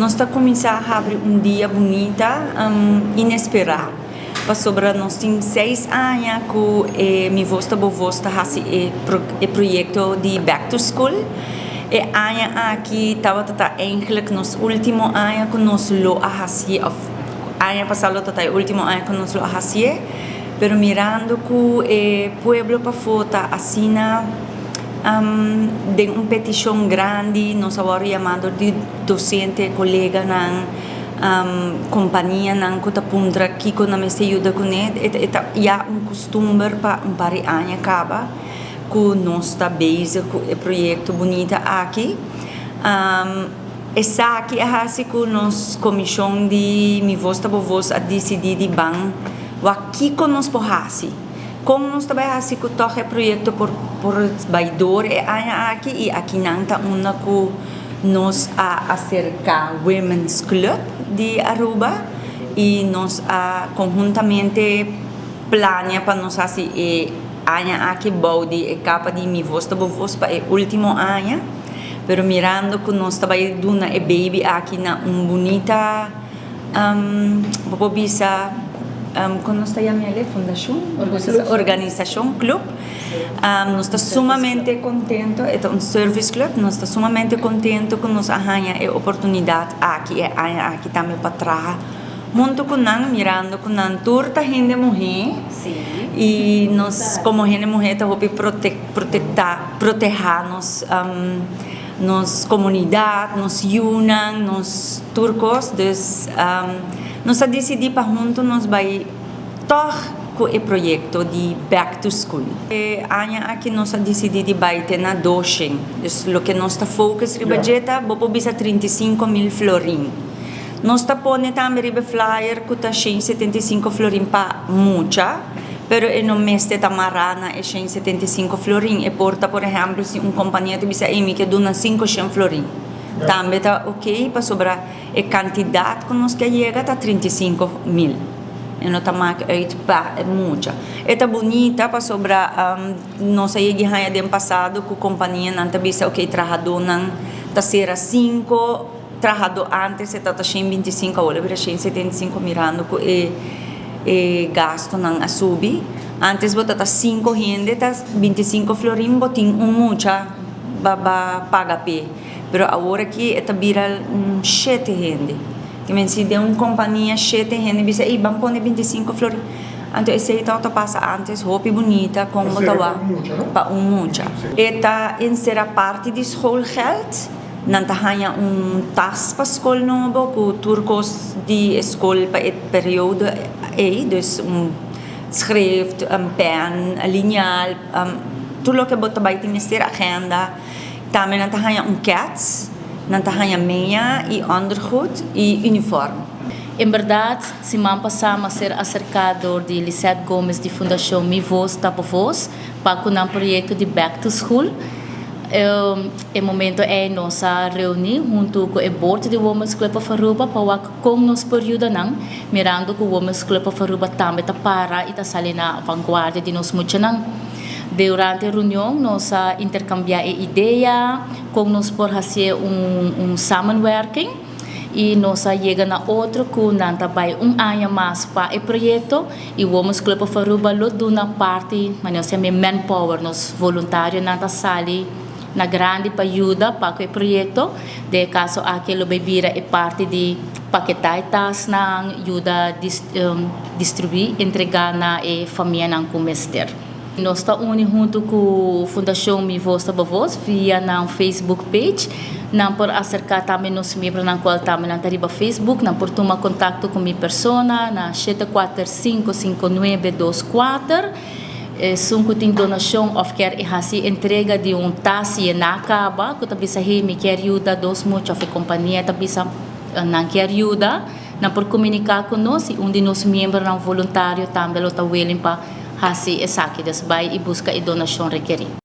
Nos ta cuminsa habri un dia bunita, inespera. Pasobra nos tin 6 aña cu Mi Voz ta Bo Voz ta haci e proyecto di Back to School. E aña aki tabata eigenlijk nos ultimo aña cu nos lo a haci, of aña pasa tabata e ultimo aña cu nos lo a haci, pero mirando cu e pueblo pafo ta asina den un peticion grandi, nos a wordo yama di docente, coleganan, companianan cu ta puntra kico nan mester yuda cune. E ta ya un custumber pa un par di aña caba cu nos ta bezig cu e proyecto bunita aki. Esaki a haci cu nos comision di Mi Voz ta Bo Voz a dicidi di ban wak kico nos por haci. Con nos tambe haci cu toch e proyecto por bay door e aña aki, y aki nan ta unda cu nos a acerca Women's Club di Aruba y nos a conhuntamente planea pa nos haci e aña aki bou di e capa di Mi Voz ta Bo Voz pa e ultimo aña, pero mirando cu nos tambe duna e baby aki na un bunita bo bisa, con nos ta yama e fundacion, organisacion, club, nos ta sumamente contento. E un service club. Nos ta sumamente contento cu nos a haya e oportunidad aki e aña aki tambe pa traha hunto cu nan, mirando cu nan tur ta hende muhe y nos como hende muhe ta hopi proteha nos comunidad, nos yiunan, nos tur cos. Dus nos a dicidi pa hunto nos bay toch cu e proyecto di Back to School. E aña aki nos a dicidi di bay te na 200. Dus loke nos ta focus riba dje ta, bo por bisa, 35 mil florin. Nos ta pone tambe riba flyer cu ta 175 florin pa mucha, pero e no mester ta mara na e 175 florin. E por ta, por ehempel, si un compania ta bisa: "Mi kier duna 500 florin." Tambe ta ok, pasobra e cantidad cu nos kier yega ta 35 mil. E no ta maak uit pa mucha. E ta bunita pasobra nos a yega den pasado cu companianan ta bisa: "Ok, trahadonan ta sera 5 trahado." Antes e ta 125, awor bira 175, mirando cu e gastonan a subi. Antes bo ta 5 hende, ta 25 florin, bo tin un mucha pa paga pe. Pero awor aki ta bira 7 hende. Kiermen, si den un compania 7 hende bisa: "Ey, ban pone 25 florin." Anto esey ta pasa antes hopi bunita como tawa pa un mucha. E ta encera parte di schoolgeld. Nan ta haya un tas pa scol nobo cu tur cos di scol pa e periodo ey, dus un schrift, un pen, un liniaal, tur loke bo ta bay tin mester, agenda. Tambe nan ta haya un kets, nan ta haya mea y ondergoed y uniform. En berdad, siman pasa a ser acerca di Lisette Gomes di Fundacion Mi Voz Ta Bo Voz pa cu un proyecto di Back to School. E momento ey nos a reuni hunto cu e board di Women's Club of Aruba pa con nos por yuda nan, mirando cu Women's Club of Aruba tambe ta para y ta sali na vanguardia di nos muchanan. Durante e reunion nos a intercambia idea con nos por haci un samenwerking y nos a yega na otro cu nan ta bay un aña mas pa e proyecto y Women's Club of Aruba lo duna parti, mas nos yama manpower, nos voluntarionan ta sali na grandi pa yuda pa e proyecto. Den caso aki lo bira e parti di paketa e tasnan, yuda distribui, entrega na e famianan cu mester. Nos ta uni hunto cu Fundacion Mi Voz Ta Bo Voz via nan Facebook page. Nan por acerca tambe nos miembronan cual tambe nan ta riba Facebook, nan por tuma contacto cu mi persona na 7455924. Esun cu tin donacion of kier haci entrega di un tas yena caba, cu ta bisa: "Hey, mi kier yuda dos mucha," of compania ta bisa nan kier yuda, nan por comunica cu nos y un di nos miembronan voluntario tambe lo ta willing pa haci esaki, dus bay y busca e donacion rekeri.